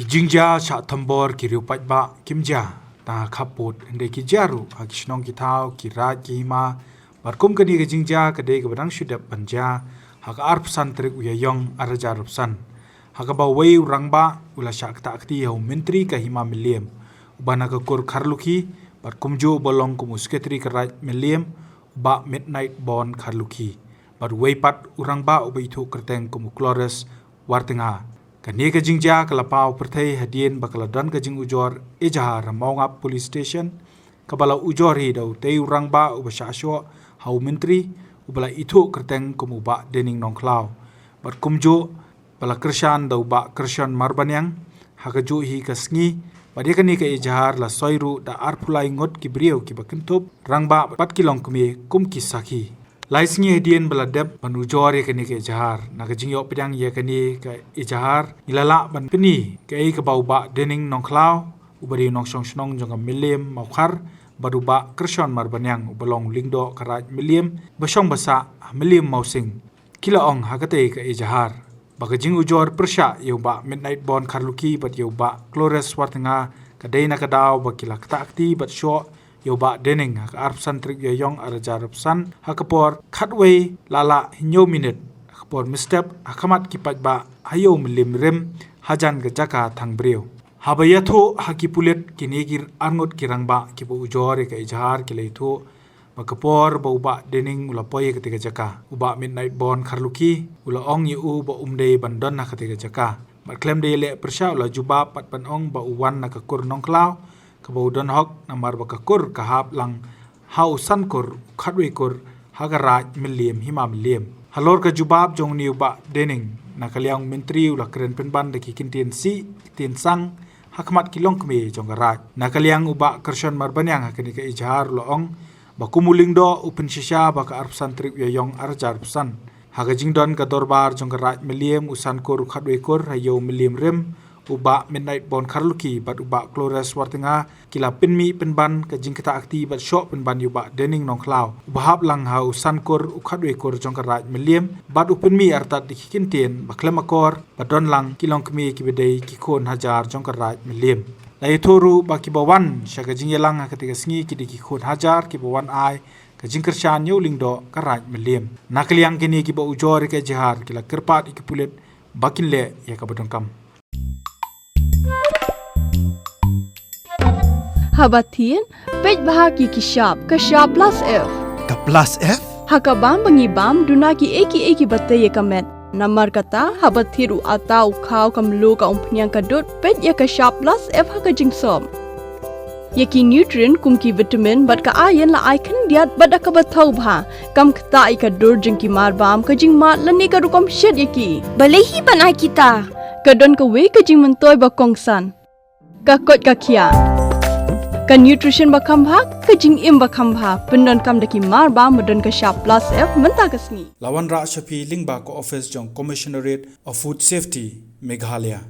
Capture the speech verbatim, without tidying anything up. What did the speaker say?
Jingjia shah thombor ki riew paidbah kim jia tang ha khappud, hynrei ki jia ruh ha ki shnong ki thaw, ki raid ki hima. Bad kum kane ka jingjia ka dei kaba dang shu dep ban jia ha ka arphew san tarik u Ïaïong arhajar arphew san, ha kaba uwei u rangbah u la shah ktah kti ha u myntri ka hima Mylliem uba na ka kur Kharlukhi, bad kumjuh uba long kum u sekretari ka raid Mylliem, u Bah Midnight Born Kharlukhi, bad uwei pat u rangbah uba ithuh kyrteng kum u Clores Wartengha. Kane ka jingjia ka la paw pyrthei hadien ba ka la don ka jingujor ejahar ha Mawngap Police Station, kaba la ujor hi da utei u rangbah uba shah shoh ha u myntri, uba la ithuh kyrteng kum u Bah Dening Nongkhlaw, bad kumjuh ba la kyrshan da u Bah Kyrshon Marbaniang ha kajuh hi ka sngi. Bad ïa kane ka ejahar la soi ruh da arphew lai ngut ki briew kiba kynthup, rangbah bad ki longkmie kum ki sakhi. Lai sngi hadien ba la dep ban ujor ïa kane ka ejahar, na ka jingïoh pdiang ïa kane ka ejahar, ngi la lah ban pyni kaei kaba u Bah Dening Nongkhlaw, uba dei u nongshong shnong jong ka Mylliem Mawkhar, bad u Bah Kyrshon Marbaniang, uba long u lyngdoh ka raid Mylliem ba shong ba sah ha Mylliem Mawsing, ki la ong ha katei ka ejahar. Ba ka jingujor pyrshah ïa u Bah Midnight Born Kharlukhi bad ïa u Bah Clores Wartengha ka dei na ka daw ba ki la ktah kti bad shoh ïa u Bah Dening ha ka arphew san tarik Ïaïong arhajar arphew san, ha ka por khatwei la lah hynñiew minit, ha ka por mynstep, ha khmat ki paidbah ha Ïew Mylliem Rim, hajan ka jaka Thangbriew. Haba ïathuh ha ki pulit, kine ki arngut ki rangbah kiba ujor ïa ka ejahar ki la ïathuh ba ka por ba u Bah Dening u la poi ha katei ka jaka, u Bah Midnight Born Kharlukhi u la ong ïa u ba um dei ban don ha katei ka jaka. Bad khlem da ïaleh pyrshah u la jubab pat ban ong ba u wan na ka kur Nongkhlaw, kaba u don hok, namar ba ka kur ka hap lang ha u san kur, u khatwei kur ha ka raid Mylliem hima Mylliem. Halor ka jubab jong une u Bah Dening, na ka liang u myntri u la kren pynban da ki kyntien sih, kyntien sang ha khmat ki longkmie jong ka raid. Na ka liang u Bah Kyrshon Marbaniang ha kane ka ejahar u la ong ba kum u lyngdoh u pynshisha ba ka arphew san tarik Ïaïong arhajar arphew san, ha ka jingdon ka dorbar jong ka raid Mylliem, u san kur u khatwei kur ha Ïew Mylliem Rim, u Bah Midnight Born Kharlukhi bad u Bah Clores Wartengha ki la pynmih pynban ka jingktah kti bad shoh pynban ïa u Bah Dening Nongkhlaw, uba hap lang ha u san kur u khatwei kur jong ka raid Mylliem, bad u pynmih artat da ki kyntien ba khlem akor ba don lang ki longkmie kiba dei ki khun hajar jong ka raid Mylliem. La ïathuh ruh ba kiba wan sha ka jingïalang ha katei ka sngi ki dei ki khun hajar kiba wan ai ka jingkyrshan ïa u lyngdoh ka raid Mylliem. Na ka liang kine kiba ujor ïa ka ejahar ki la kyrpad ïa ki pulit ba kin leh ïa kaba donkam. Haba thied, peit bha ki ki shap, ka shap plus F. Ka plus F? Ha ka bam ba ngi bam, duna kiei kiei kiba tei ïa ka met. Namar kata, haba thied u atta, u khaw, ka mluh, ka umphniang, ka dud, peit ïa ka shap plus F ha ka jingsop. Ïa ki nutrient kum ki vitamin bad ka iron la ai khyndiat bad da kaba thaw bha. Kam ktah ïa ka dur jong ki marbam, ka jingmad lane ka rukom shet ïa ki. Balei hi ban ai kita? Ka don kawei ka jingmyntoi ba kongsan. Ka koit ka khiah. Ka nutrition ba kham bha, ka jingim ba kham bha. Pyndonkam da ki marbam ba don ka shap plus F mynta ka sngi. La wanrah sha phi lyngba ka office jong Commissionerate of Food Safety, Meghalaya.